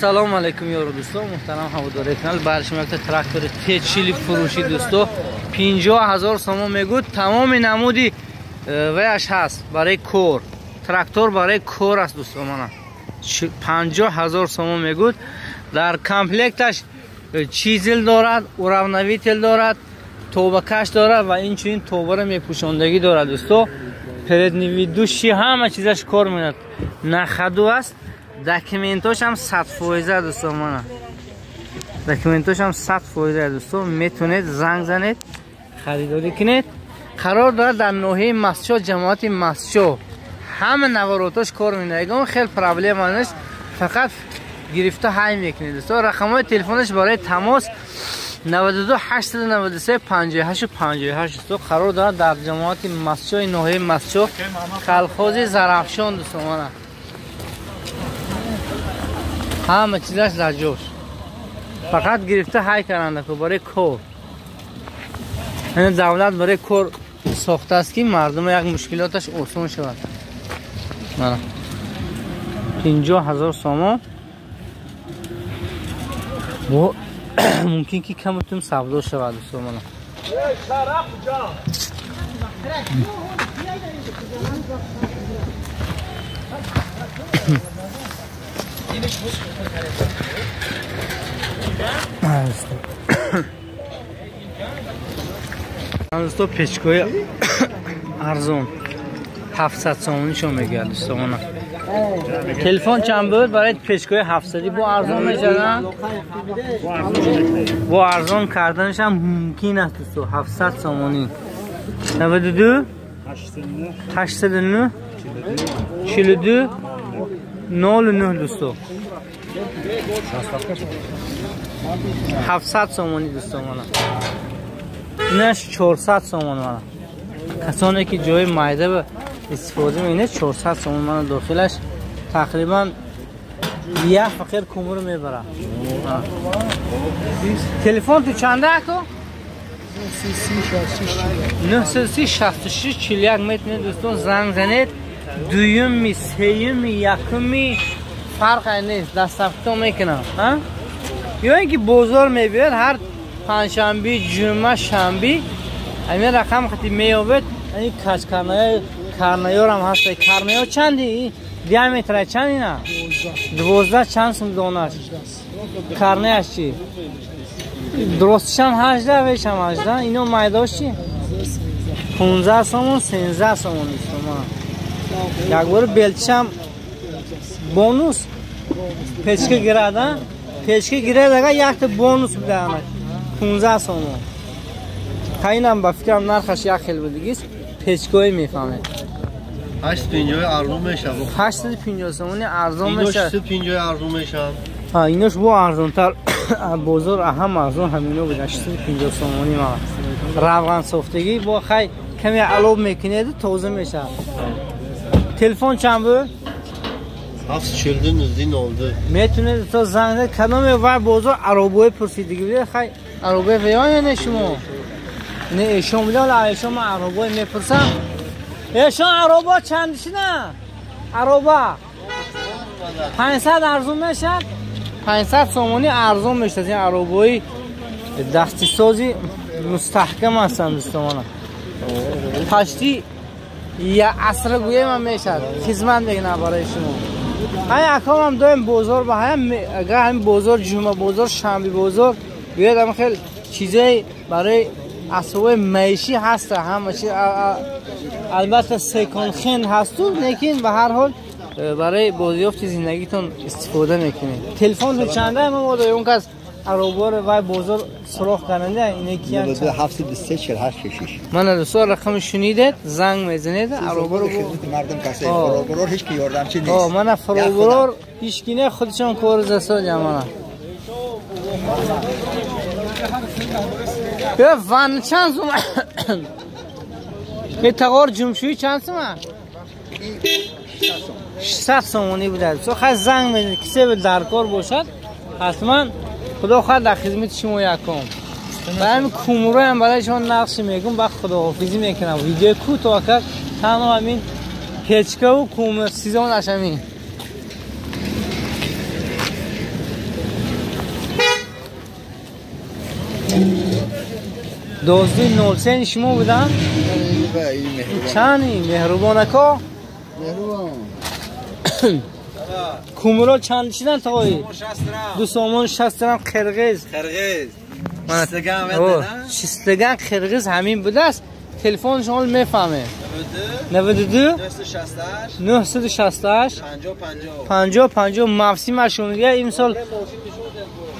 Ассалому алайкум ёру дӯсто, муҳтарам ҳаводори канал. Бари шумо якта трактори Т40 фурӯшӣ дӯсто, 50 000 сомон мегӯд. Тамоми намуди ваяш ҳаст барои кор. Трактор барои кор аст дӯсто, мана. 50 000 сомон мегӯд. Дар комплекташ чизел дорад, уравновитель дорад, тобакаш дорад ва инчунин тобаро мепӯшондагӣ дорад дӯсто. Передний ведущий ҳама чизаш кор мекунад. На ходу аст. Документош ҳам 100% дӯсто, мана. Документош ҳам 100% дӯсто. Метавонед занг занед, харидорӣ кунед. Қарор дорад дар ноҳияи Мастчо, ҷамоати Мастчо. Ҳама наворотош кор мекунад. Ягон хел проблема нест. Фақат гирифта ҳай мекунед дӯсто. Рақамҳои телефонаш барои тамос 92 893 58 58 дӯсто. Қарор дорад дар ҷамоати Мастчои ноҳияи Мастчо, колхози Зарафшон дӯсто, мана. Ҳама чизаш дар ҷош. Фақат гирифта ҳай карандаку барои кор. Яъне давлат барои кор сохтааст, ки мардум як мушкилоташ осон шавад. Мана. 50 000 сомон. Бо мумкин ки камутум савдо шавад дӯсто, мана. Дӯсто, печкои арзон 700 сомонишо мегӯяд дӯсто, мана. Телефон чанд буд барои печкои 700 бо арзон мешавад? Бо арзон карданаш ҳам мумкин аст дӯсто. 700 сомонӣ. 92 809 42 09 дӯсто. 700 сомонӣ дӯсто, мана. Инаш 400 сомон, мана. Касоне ки ҷои майда ба истифода мекунед, 400 сомон, мана. Дохилаш тақрибан як фақир кумур мебарад. Телефон ту чанда ако? 930 66 41. Метавонед дӯстон занг занед. Дуюми, сеюми, якуми фарқ нест, доставка мекунам. Ё ин ки бозор мебиёд, ҳар панҷшанби, ҷумъа, шанби ҳамин рақам хати меёбед. Ин качкарнаё, карнаёрам ҳаст. Карнаё чанди? Диаметра чанд ина? 12. Чанд сум донаш? Карнаяш чи? Дуростишам 18, вешам 18. Ино майдош чи? 15 сомон, 13 сомон дӯстон. Як бор белчишам бонус. Печка гирад, а? Печка гирад, ага якта бонус бидам. 15 сомон. Қайнам ба фикрам нархаш як хел будигист. Печкои мефаҳмед. 850 арзон мешавад. 850 сомони арзон мешавад. 650 арзон мешавад. Ҳа, инош бо арзонтар. Бозор ҳам арзон ҳамино буд. 850 сомони ма. Равған софтагӣ бо хай каме алоб мекунед, тоза мешавад. Телефон чанд буд? 742 19 02. Метавонед то занг занед. Кадоме вай бозор аробои пурсидагӣ будед? Хай аробои веён ё не шумо? Не, эшон буда, вале эшон ман аробои мепурсам. Эшон аробо чанд шина? Ароба 500 арзон мешавад? 500 сомонӣ арзон мешавад. Ин аробои дастисози мустаҳкам ҳастанд дӯстон. Пашти я аср гӯем ҳам мешавад. Хизмат мекунад барои шумо. Ҳай акомам доим бозор ба ҳам, агар ҳамин бозор, ҷумъа бозор, шанби бозор биёд, ҳам хел чизое барои асбоби маишӣ ҳаста, ҳама чи албатта секонд-хенд ҳасту, лекин ба ҳар ҳол барои бозёфти зиндагитон истифода мекунед. Телефонтон чанда? Ма он кас ароборо вай бозор суроғ каранда ине киян? 723 48 6. Мана дӯстон, рақами шунидед, занг мезанед ароборо. Мардум касе фуробурор ҳеч ки ёрдамчи нест. Мана фуробурор ҳеч ки не, худшон кори засоҷа, мана. Ё ван чанд сум? Е тағор ҷумшӯӣ чанд сума? 600 сомонӣ будад. Со хай занг мезанед, кисе дар кор бошад, ҳатман худо хоҳад дар хизмати шумо якум. Ба ҳамин кумуроям барои шумо нақши мегум, ба худоҳофизӣ мекунам. Видеои кӯтоҳ кард, танҳо ҳамин печкаву кумур сезонаш ҳамин. 12 03 шумо будан? Чанд меҳрубонако? Меҳрубон. Кумро чанд чидан тағои? 2 сомон 60 درам қирғиз. Қирғиз. Шистаган қирғиз ҳамин будааст. Телефон шумо мефаҳме. 92 968 50 50 мавсимаш шунига имсол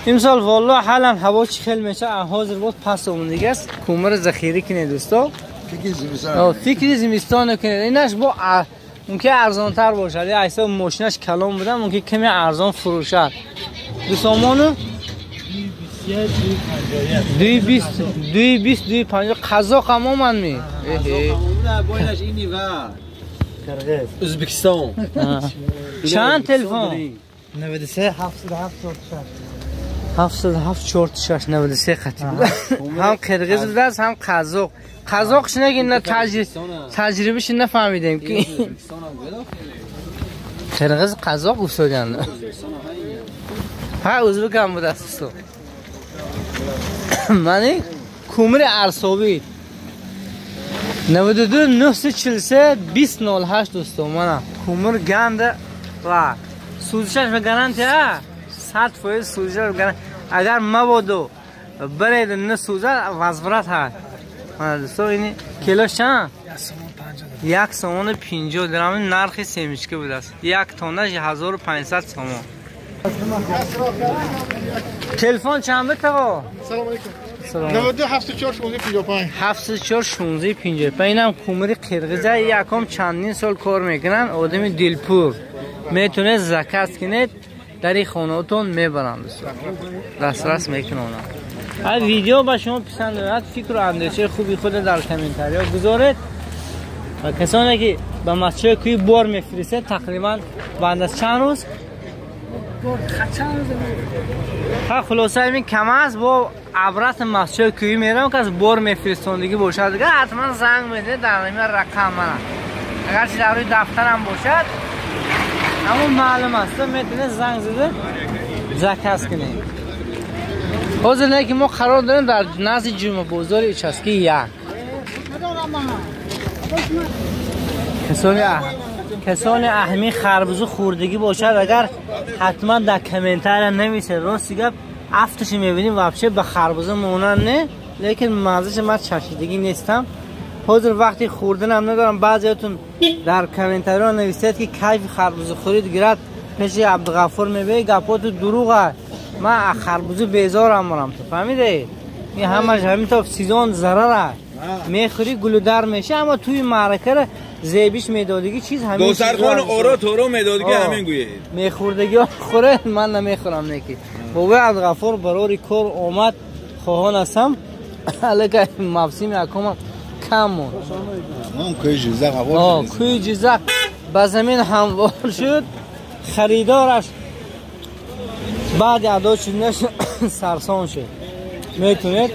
имсол والله حالم هوا چی خیلی میشه حاضر بود پس اون دیگه است. کومر ذخیره کنید دوستا. فکر زمستان. فکر زمستان کنید. اینش با ممکن ارزان تر باشه. یه حساب ماشینش کلام بودم ممکن کمی ارزان فروشد. دو سامانو 2.20 2.20 2.50 قزاق هم آمد می. ازبکستان. چند تلفن؟ 93 707 707 46 93 خطی بود. هم قرقیز بوده است هم قزاق. قزاقش نگین نه تجربهش نفهمیدیم که قرقیز قزاق افتادن. ها ازبک هم بوده است. من کومر ارسابی 92 943 2008 دوستان من کومر گند و سوزشش به گارانتی 100% سوزش به گارانتی. اگر مبادو برید نسوزد وزبرت هست. دوستان این کیلوش چند؟ 1 سومون 50 درام نرخ سیمشکه بوده است. یک تونش 1500 سومون. تلفن چند به تقا؟ سلام علیکم. 92 74 16 55 74 16 55. اینم کومر قرقیزه یکم چندین سال کار میکنن. آدم دلپور میتونه زکات کنید در این خانه‌تون میبرن دوستان. دسترس میکنن. اگه ویدیو با شما پسند آید فکر و اندیشه خوبی خود در کامنت‌ها گذارید و کسانی که به مسجد کوی بار میفرسته تقریبا بعد از چند روز ها خلاصه این کم است با عبرت مسجد کوی میرم که از بار میفرستوندگی باشد دیگه حتما زنگ میده در این رقم من اگر چه در روی دفترم باشد همون معلوم است میتونه زنگ زده زکاس کنه. حاضر نه که ما قرار داریم در نزد جمعه بازار ایچاسکی یک کسانی اهمی خربزه خوردگی باشد اگر حتما در کامنتار نویسه. راست گپ افتش میبینیم вообще به خربزه مونن نه، لیکن مزهش من چشیدگی نیستم. حاضر وقتی خوردن هم ندارم. بعضیاتون در کامنتارها نویسید که کیف خربزه خورید گرد پیش عبدالغفور میبینی گپاتو دروغه. من خربزه بیزارم مرم تو فهمیده؟ این همش همین تا سیزون ضرره میخوری گلودر میشه اما توی معرکه را زیبیش میدادگی چیز همین دوسرخان اورو تورو میدادگی همین گویه میخوردگی ها خوره من نمیخورم نکی. بابا عبدالغفور برای کار اومد خواهان هستم الکه موسم یکم کم موند. کوی جزق کوی جزق به زمین هموار شد. خریدارش بعد ادا شدنش سرسان شد. میتونید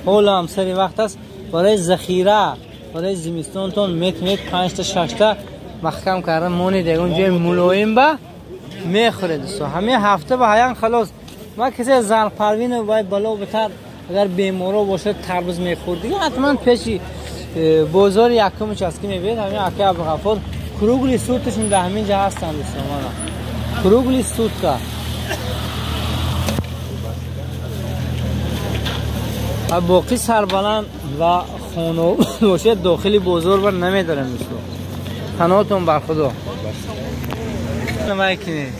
حالا هم سری وقت است برای ذخیره برای زمستانتون میتونید 5 تا 6 تا محکم کردن مونید اون جای ملایم با میخورید. همه هفته به هیان خلاص. ما کسی زن پروین باید بالا بتر اگر بیمارا باشه تربوز میخورد دیگه حتما پیشی بازار یکم چسکی میبینید. همین اکه عبدالغفور کروگلی سوتشون در همین جا هستن دوستان. کروگلی سوت کا باقی سربلند و خانه باشه داخلی بازار بر نمیدارم دوستان. پناهتون بر خدا نمیکنید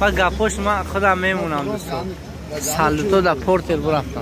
و گپاش من خودم میمونم دوستان. سالوتو در پورتل برفتم.